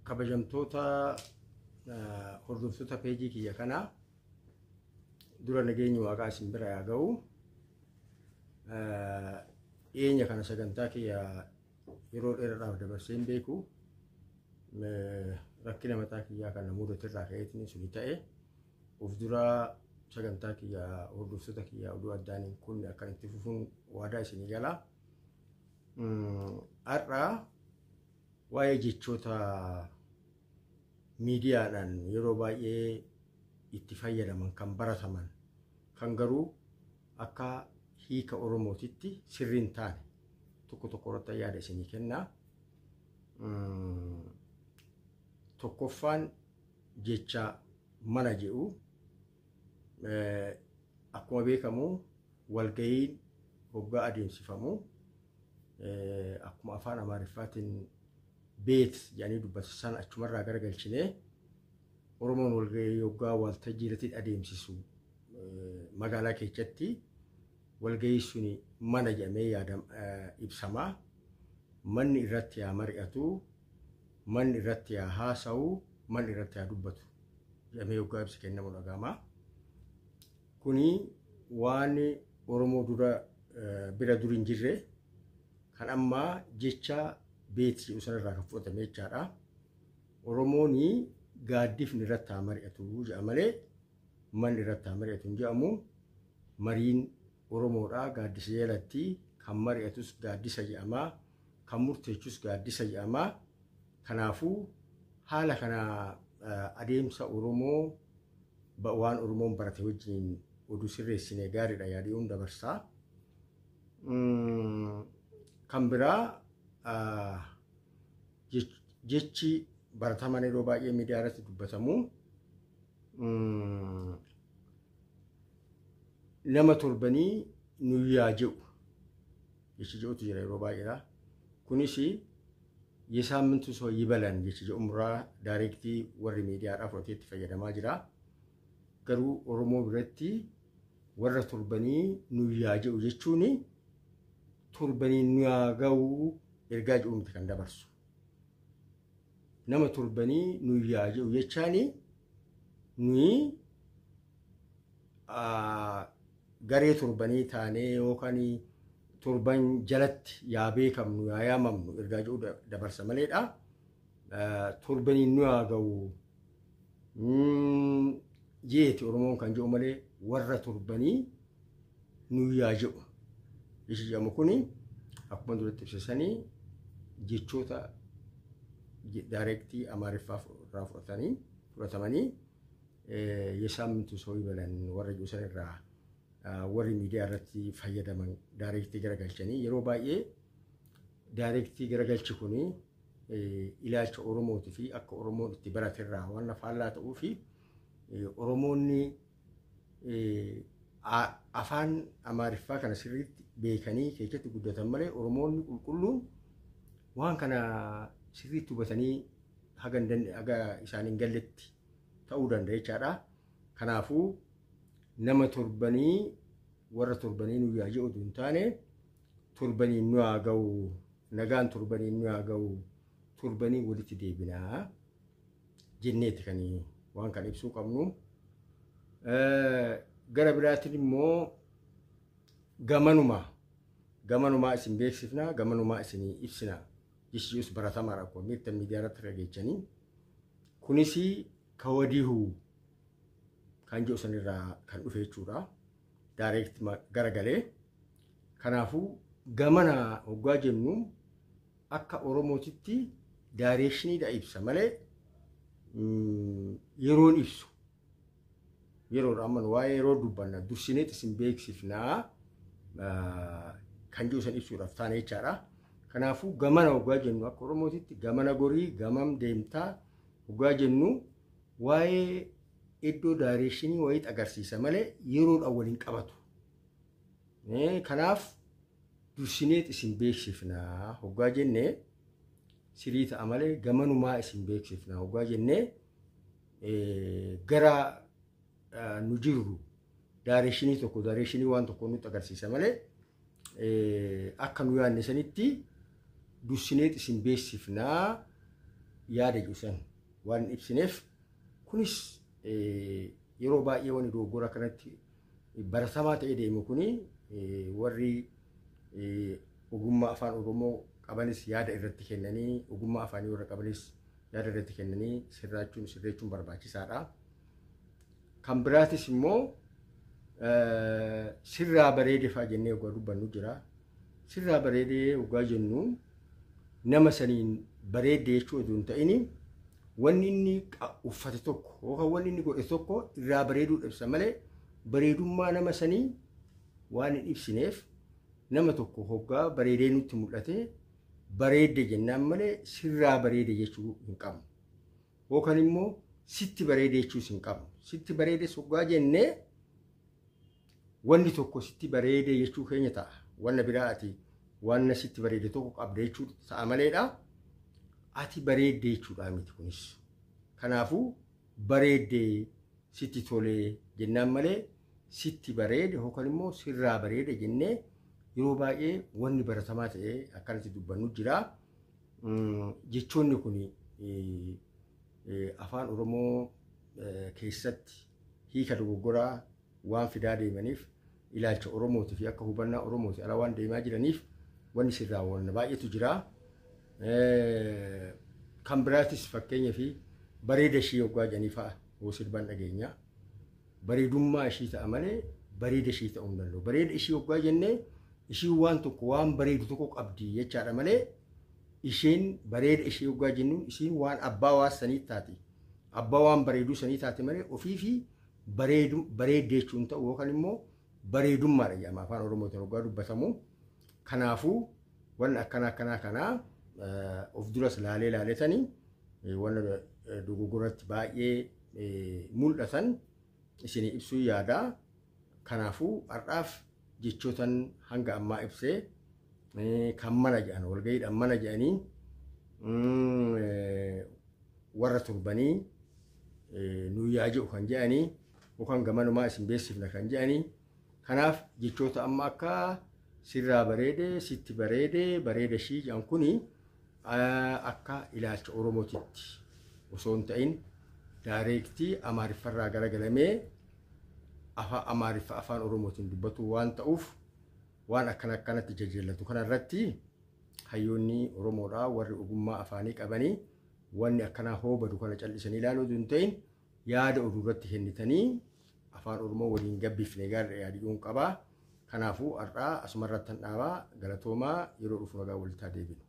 Kabajamtoota hordoftoota peejii kiyya kanaa, dura nageenyi waaqaa isin bira haa ga'u. Dhiyeenya kana sagantaa kiyya yeroo dheeraadhaaf dabarsee hin beeku. Rakkina mataa kiyyaa kana mudate irraa ka'eetiin suni ta'e. Of dura sagantaa kiyya hordoftoota kiyya oduu addaan hin kunne akkan itti fufuun waadaa isinii gala. Har'a waa'ee jechoota miidiyaadhaan yeroo baay'ee itti fayyadaman, kan barataman, kan garuu akka hiika Oromootitti sirrii hin taane tokko tokko irratti yaada isinii kenna. Tokkoffaan jecha "mana" jedhu. Akkuma beekamu walga'iin hoggaa adeemsifamu, akkuma afaan Amaariffaatiin "ቤት" jedhanii dubbatu san achumarraa garagalchinee, Oromoon walga'ii hoggaa waltajjii irratti adeemsisu magaalaa keessatti walga'ii suni mana jedhamee yaada ibsama. Manni irratti haa mari'atu, manni irratti haa haasa'u, manni irratti haa dubbatu jedhamee hoggaa ibsi kennamu dhaga'ama. Kuni waan Oromoo dura bira dur hin jirre, kan ammaa jecha "ቤት" jedhu sanarraa kan fudhatame jechaadha. Oromoon gaaddifni irratti haa mari'atu jedha malee manni irratti haa mari'atu hin jedhamu. Mariin Oromoodha gaaddisa jalatti, kan mari'atus gaaddisa jedhama, kan murteechus gaaddisa jedhama. Kanaafuu haala kana adeemsa Oromoo waan Oromoon barate wajjin oduu sirreessine gaariidha yaadii dabarsaa. Kan biraa jechi barataman yeroo baay'ee miidiyaa irratti dubbatamu "nama torbanii nuyyaa" jedhu, jechi jedhutu jira yeroo baay'eedha. Kunis "የሳምንቱ ሰው ይበለን" jechi jedhu muraa directly warri miidiyaadhaa fudhatee itti fayyadamaa jira. Garuu Oromoo biratti "warra torbanii nuyyaa" jedhu jechuun torbanii nuyaa ga'uu ergaa jedhu miti kan dabarsu. Nama torbanii nuyyaa jedhu jechaani nuyi garee torbanii taanee yookaan torban jalatti yaa beekamnu, yaa yaamamnu ergaa jedhu dabarsa maleedha. Torbanii nuyaa ga'u jeeti Oromoon kan jedhu malee "warra torbanii nuyyaa" jedhu. Jechi jedhamu kuni akkuma duratti ibsasanii jechoota directly Amaariffaa irraa fudhatanii fudhatamanii "የሳምንቱ ሰው ይበለን" warra jedhu san irraa warri miidiyaa irratti fayyadaman directly garagalchanii, yeroo baay'ee directly garagalchi kuni ilaalcha Oromootii fi akka Oromoon itti barate irraa waan faallaa ta'uu fi Oromoonni afaan Amaariffaa kana sirriitti beekanii keessatti guddatan malee Oromoonni qulqulluun waan kana sirriitti hubatanii haga isaan hin galletti ta'uu danda'a jechaadha. Kanaafuu nama torbanii, warra torbanii nu yaa jedhu hin taane, torbanii nu haa ga'u, nagaan torbanii nu haa ga'u, torbanii walitti deebinaa jenneeti kan waan kana ibsuu qabnu. Gara biraatiin immoo "gamanumaa gamanumaa isin beeksifna, gamanumaa isin ibsina" jechuus baratamaadha akkuma beektan miidiyaa irratti dhageechanii. Kunis "ከወዲሁ" kan jedhu sanirraa kan dhufe jechuudha. Direct garagalee. Kanaafuu gamana hoggaa jennu akka Oromootitti directioniidha ibsa malee yeroon ibsu. Yeroodha amma waa'ee yeroo dubbanna, dursineet isin beeksifnaa kan jedhu san ibsuudhaaf taane jechaadha. Kanaafuu gamana hoggaa jennu akka Oromootitti gamana gorii, gamam deemtaa hoggaa jennu waa'ee iddoo directionii wayii agarsiisa malee yeroodhaan waliin qabatu. Kanaaf dursineet isin beeksifnaa hoggaa jennee sirii ta'a malee gamanumaa isin beeksifnaa hoggaa jennee gara nu jirru directionii tokko, directionii waan tokko nutti agarsiisa malee akka nu yaadne sanitti dursineet isin beeksifnaa. yaada jedhu san waan hin ibsineef kunis yeroo baay'ee wanni dogoggora kanatti baratamaa ta'ee deemu kuni warri ogummaa afaan Oromoo qabanis yaada irratti kennanii ogummaa afaanii warra qabanis yaada irratti kennanii sirraachuun sirreechuun barbaachisaadha. Kan biraatis immoo sirraa bareede fa'aa jennee waggaa dubbannu jira. Sirraa bareedee waggaa jennu nama saniin bareedde jechuu oduu hin ta'in wanni inni uffate tokko yookaan wanni inni godhe tokko irraa bareeduu ibsa malee bareedummaa nama sanii waan hin ibsineef nama tokko hoggaa bareedee nutti mul'ate bareedde jennaan malee sirraa bareede jechuu hin qabnu. Yookaan immoo sitti bareede jechuus hin qabnu. Sitti bareedes hoggaa jennee wanni tokko sitti bareede jechuu keenya ta'a. Wanna biraa ati wanna sitti bareede tokko qabda jechuu ta'a maleedha. Ati bareedde jechuudha miti kunis. Kanaafuu bareedde sitti tolee jennaan malee sitti bareede yookaan immoo sirraa bareede jennee yeroo baay'ee wanni baratamaa ta'e akkanatti dubbannu jira. Jechoonni kun afaan Oromoo keessatti hiika dogoggoraa waan fidaa deemaniif ilaalcha Oromootii fi akka hubannaa Oromooti ala waan deemaa jiraniif wanni sirraa waan baay'eetu jira. Kan biraatis fakkeenyaa fi bareeda ishii hoggaa jedhanii fa'a hoo sirban dhageenya. Bareedummaa ishii ta'a malee bareeda ishii ta'uu hin danda'u. Bareeda ishii hoggaa jennee ishiin waan tokko waan bareedu tokko qabdi jechaadha malee isheen bareeda ishee hoggaa jennuun ishiin waan abbaa waan sanii taati. Abbaa waan bareeduu sanii taate malee ofii fi bareedde jechuun ta'u yookaan immoo bareedummaadha jedhama afaan Oromootiin hoggaa dubbatamu. Kanaafuu wanni akkana akkanaa kanaa of duras laalee laaletanii wanna dogoggoratti baay'ee mul'atan isinii ibsuu yaada. Kanaafuu har'aaf jechootan hanga ammaa ibsee kan mana jedhan walga'iidhaan mana jedhanii warra torbanii nuyyaa jedhu kan jedhanii yookaan gamanumaa isin beeksifna kan jedhanii kanaaf jechoota amma akka sirraa bareede sitti bareede bareeda ishii jedhan kuni akka ilaalcha Oromootitti osoo hin ta'in daayireektii Amaariffarraa garagalamee afaan Amaariffa afaan Oromootiin dubbatu waan ta'uuf waan akkana akkanatti jajjallatu kanarratti hayyoonni Oromoodhaa warri ogummaa afaanii qabanii wanni akkanaa hoobadu kana callisanii ilaaluu osoo hin ta'in yaada oduu irratti kennitanii afaan Oromoo waliin gabbifne gaariidha yaadiyuun qabaa. Kanaafuu har'aa asumarratti han dhaabaa galatoomaa yeroo dhufu nagaa walitti deebinu.